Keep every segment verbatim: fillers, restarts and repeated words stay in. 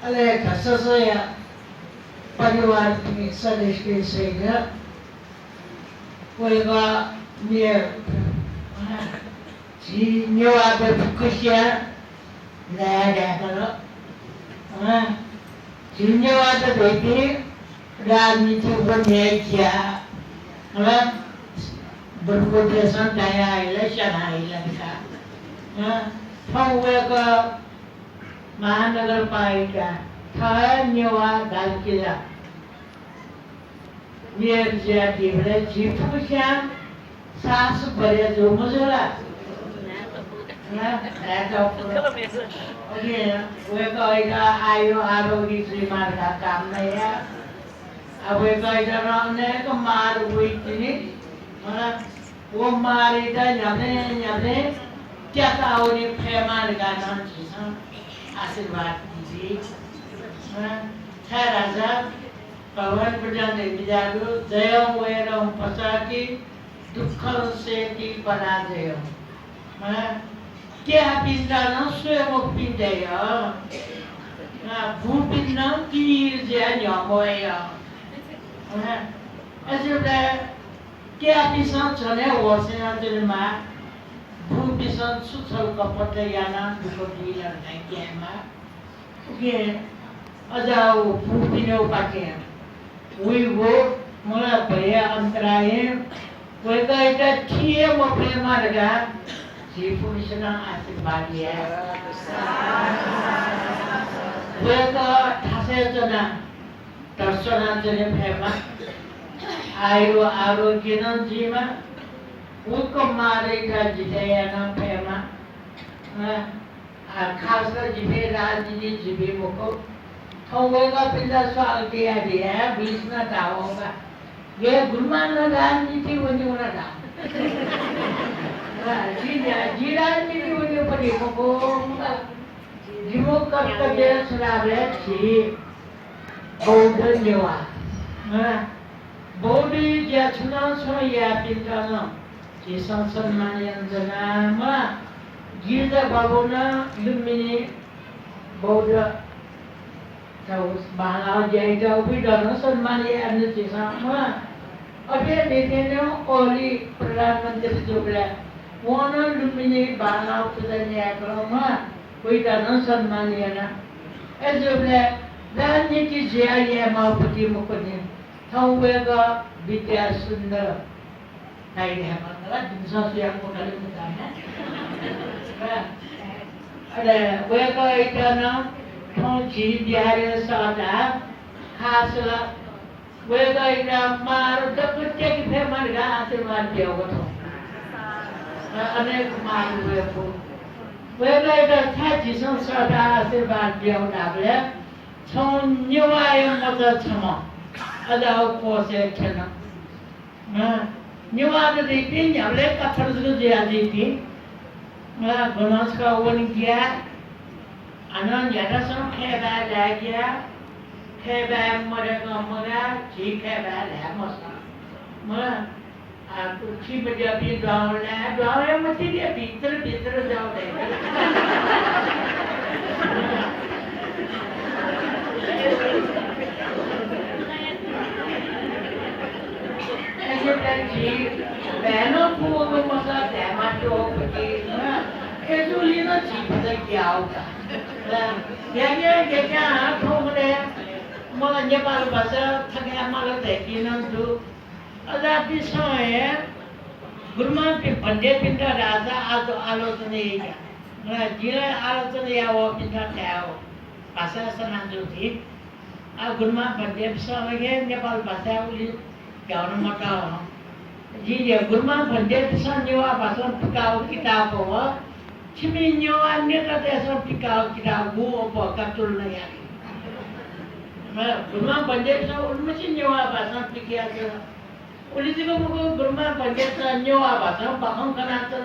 अले धससया परिवारपिनि सदस्यपिं सहित वय्‌कः मेयर, झी नेवाःत फुक्कसिया न्हाय् धायेकल। अँ, झी नेवाःत धइपिं राजनीति व न्याय ज्या, अँ, बरुगु देशं दायाः हिला, स्यानाः हिला धकाः। अँ, थौं वय्‌कः महानगरपालिका, थः हे नेवाः दालकिल्ला मेयर जुयादीबलय् झी फुक्कसियां साहस बढे जू, मजू ला? ला, धायेत पुरा। OK, वय्‌कःयात आयु आरोग्य जुइमा धकाः कामना याये। आ, वय्‌कःयात नं अनेक मार वइतिनि। मला, व मारयात न्ह्याबलें न्ह्याबलें त्याका वने फयेमा धकाः नं झीसं आशीर्वाद बिजी। अँ, छाय्‌धाःसा भगवान बुद्धं धयाबिज्याःगु, जयं वैरं पचहति, दुःखं सेति पराजयं। अँ, त्याःपिन्त नं स्वये मखुपिं दइ। अँ, बूपिन्त नं तिमिर जुयाः न्ह्यः मवइ। अँ, अय्‌जूगुलिं त्याःपिन्सं झन हे होश यानाच्वनेमाः, बूपिन्सं छु छलकपट यानाः दुःख बी ला धकाः ग्यायेमाः। उकिं अज्याःगु बूपिनिगु पाखें वइगु मला भय अन्तरायं वय्‌कःयात थी हे मफयेमा धकाः झी फुक्कसिनं आशीर्वाद याये। वय्‌कः थासय् च्वनाः धस्वानाच्वने फयेमा, आयु आरोग्य नं जुइमा, उकिया मारयात जितय् याये नं फयेमा। अँ, आ, खास कर जिपिं राजनीति जुइपिं मखु। थौं वय्‌कःपिन्त सवाल बियादी, हे, गुलिसिनं धाः वं का। गय् गुलिमां नं राजनीति वनेवं ला धाः। अँ, जि, जि राजनीति वनेपट्टि मखु, मखु। जिमिगु कर्तव्य छु धाःसा झी बौद्ध नेवाः। अँ, बौद्धया ज्या छुं नं छुं याःपिन्त नं झीसं सम्मान यानाच्वनाः, मला, गिरिजा बाबुं नं लुम्बिनी बौद्ध बांलाःगु ज्या यात, उपिन्त नं सम्मान यानाच्वनाः झीसं, मला। अथे हे न्ह्यथें नं ओली प्रधानमन्त्री जूबलय् वं नं लुम्बिनी बांलाःगु पुजा न्यायेकल, मला। वयात नं सम्मान याना। अय्‌जूबलय् राजनीति जुयाः यायेमाःगु पति मखुनि। थौं वय्‌कः विद्या सुन्दर दाइ धायेमाः ला, जिमिसं स्वयाः क्वकाले मचाःम्ह। अले वय्‌कःयात नं थौं झी बिहारय् सःताः खास वय्‌कःयात मार दक्व त्याके फयेमा धकाः आशीर्वाद बियागु थौं। अनेक मार वय्‌कः, वय्‌कःयात छाय् झीसं सःताः आशीर्वाद बियागु धाःबलय् छौं नेवाःया मचा छम्ह अज्याःगु कोषय् थ्यन। अँ, नेवाःत धइपिं न्ह्याबलें कथर जक जुयादीपिं। अँ, गनं छकः वने ग्याः, हानं न्ह्याथासं खय्‌बाय् लाये ग्याः, खय्‌बाय् मदय्‌कं मगाः, झी खय्‌बाय् लाये मसः। मला, आ, छिमज्याःपिं दुहां वने लाये, दुहां वये मतिनि, भित्र भित्र जाउ धाइ। अय्‌जूगुलिं झी भाय् नं पूवंगु मसः, धायेमाः त्वःपति, अय्‌जूगुलिं नं झी भचा ग्याःगु का। ग्याग्यां ग्याग्यां थौंकन्हय् मला नेपाल भाषा थकायेमाल धइपिं नं दु। अजापिन्सं हे गुरुमां पि-, भन्तेपिन्त धाःसा आलो-, आलोचना याइ का। मला, जिं ला आलोचना याः वःपिन्त धाये हो, भाषा सना जू धइ। आ, गुरुमां भन्तेपिन्सं ला हे नेपाल भाषाय् उलि घ्याउन मताः हं। जिं हे गुरुमां भन्तेपिन्सं नेवाः भाषां पिकाःगु किताब व छिमि नेवाः नेतातय्‌सं पिकाःगु किताब गुगु अप्वः का तुलना याये। मला, गुरुमां भन्तेपिन्सं उलिमछि नेवाः भाषां पिकयाच्वन। उलि जक मखु, गुरुमां भन्तेपिन्सं नेवाः भाषां बाखं कनाच्वन।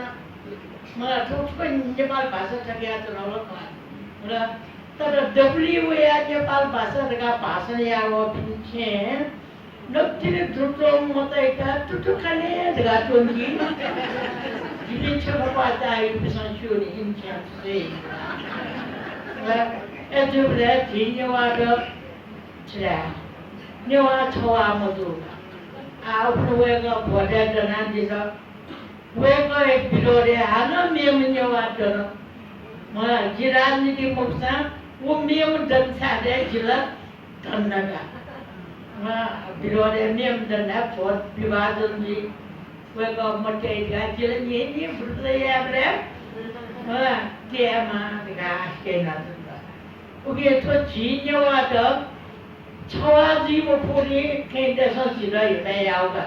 मला, थ्व फुक्क नेपाल भाषा थकायेच्वनागु खः। मला, तर दबुलिइ वयाः नेपाल भाषा धकाः भाषण याः वःपिं छेँ नकतिनि द्रुत मतय्‌काः तुतुकाले धकाः त्वंकी। जिपिं छेँ ख्वाःपाः चाःहिपिन्सं स्यू नि, इमि छेँ छु जुइ। अय्‌जूबलय् झी नेवाःत छु धाये, नेवाः छवाः मजू। आः उखुन्हु वय्‌कः भोटय् दनादिल। वय्‌कःया विरोधय् हानं मेम्ह नेवाः दन। अँ, जि राजनीति मफुसां व मेम्ह दन छाय्‌धाःसा जि ला धन्दा का। अँ, विरोधय् मेम्ह दन, भोट विभाजन जुइ। वय्‌कः मत्याइ धकाः जि ला न्हिं न्हिं भुतुतु यायेबलय्, अँ, तयेमाः धकाः आश यानाच्वना। उकिं थ्व झी नेवाःत छवाः जुइ मफुगुलिं खँय्‌तय्‌सं झीत हेला याःगु का।